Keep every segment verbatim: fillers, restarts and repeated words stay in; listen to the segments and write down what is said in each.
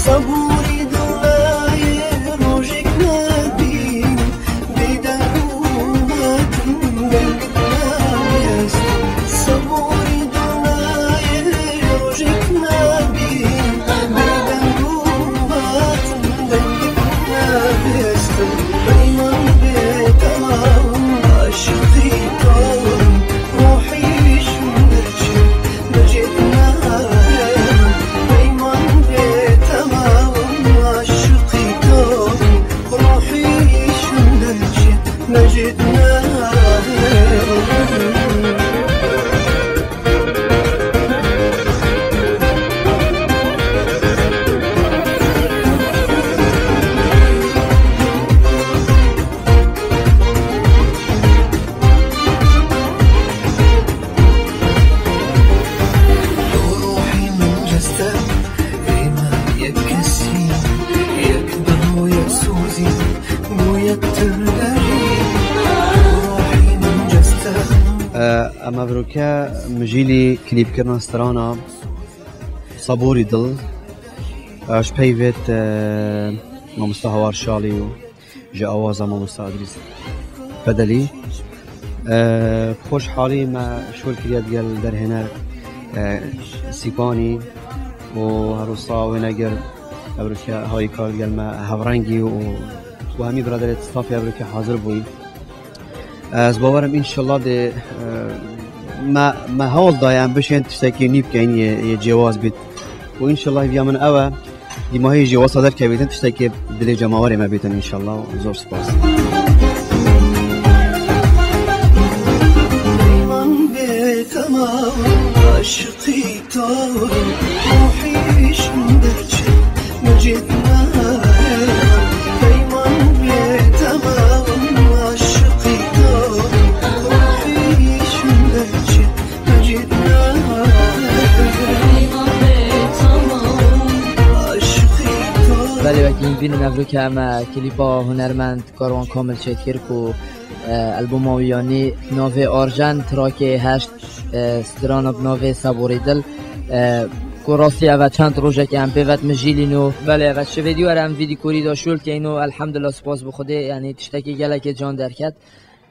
Sebûrî dil nayê rojek nebî, bêdeng û hatin dengik nabêst. Sebûrî dil nayê rojek nebî, bêdeng û hatin dengik nabêst. Peyman bê temam aşiqî to, ruhî şûndir çi. Ruhî min ceste vê me yek kesî, yek dil û yek sozî, bû yek tir derî. Ruhî min ceste. Em evroke mijîlî klîpkirina strana Sabûrî Dil, e, ji peyvêt, e, mamosta Hawar Şalî û ji awaza mamosta Idrîs Bedelî. E, xweşhalî me şol kiriye digel derhêner, e, Sîpanî û her wisa wênegir evroke hayî kar digel me Hevrengî û, û hemî biraderê stafê evroke hazir bûyî. Ez bawerim înşallah dê, e, me, me hewl daye em bişên tiştekî nî bikeyn yê, yê cêwaz bît. Û înşallah hêviya min ew e, dîmahî jî wesa derkevîtin tiştekî dilê cemawerê me bîtin înşallah. Zor spas. Peyman bê temam aşiqî Belê, wekî hîn bînin, evroke em, e, klîpa hunermend Karwan Kamil çêdikir ku, e, albuma wî ya nî navê Arjen, trakê heşt, e, strana bi navê Seborî Dil, e, ku rastî ev e çend rojekê em pê ve mijîlîn û belê ev e şivê dî were em vî dîkorî de şûl keyn û elhamdulillah spas bi Xwedê, yanî tiştekî gelekê can derket.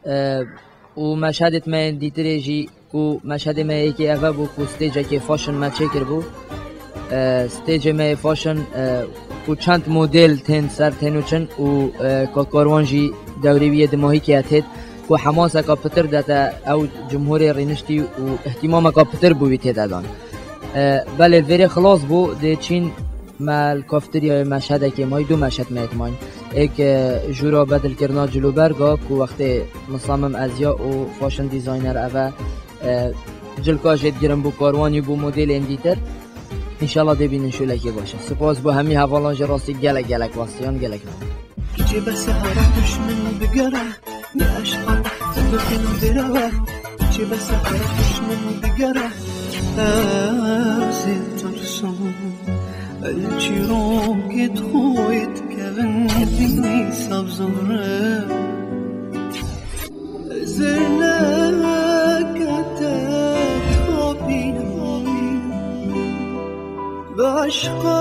E, û meşhedêt me yên dîtirê jî ku meşhedê me yekê ev e bû ku stêcekê fashion me çêkiribû. E, stêcê me yê fashion, e, ku çend modêl tên ser tên û çin û, e, ka karwan jî dewrê wî yê dimahîkê ye têt, ku hemaseka pitir de te ew cumhurê rîniştî û îhtîmameka pitir bû wî tê de dan. E, belê vêrê xilas bû, dê çîn me li kafeteryayê meşhedekê mayî, du meşhed me yê dimayîn. Êk, e, jûra bedilkirina cilûberga ku wextê misamim ez ya û fashion designer ev e, e, cilka jê digirin bû karwanî bû modêlên dîtir. Înşallah dê bînin şûlekê baş e. Spas bo hemî hevalan jî rastî gelek gelek wastiyan gelek me. Kişê be sehara duşmin digere, ne eşqa tu bikin dirawe. Kişê be sehara duşmin digere, ez ê tirsim. El çîrokê xwe dikevin dîsa bi zor e. Zirneke te dixapînim. Bi eşqa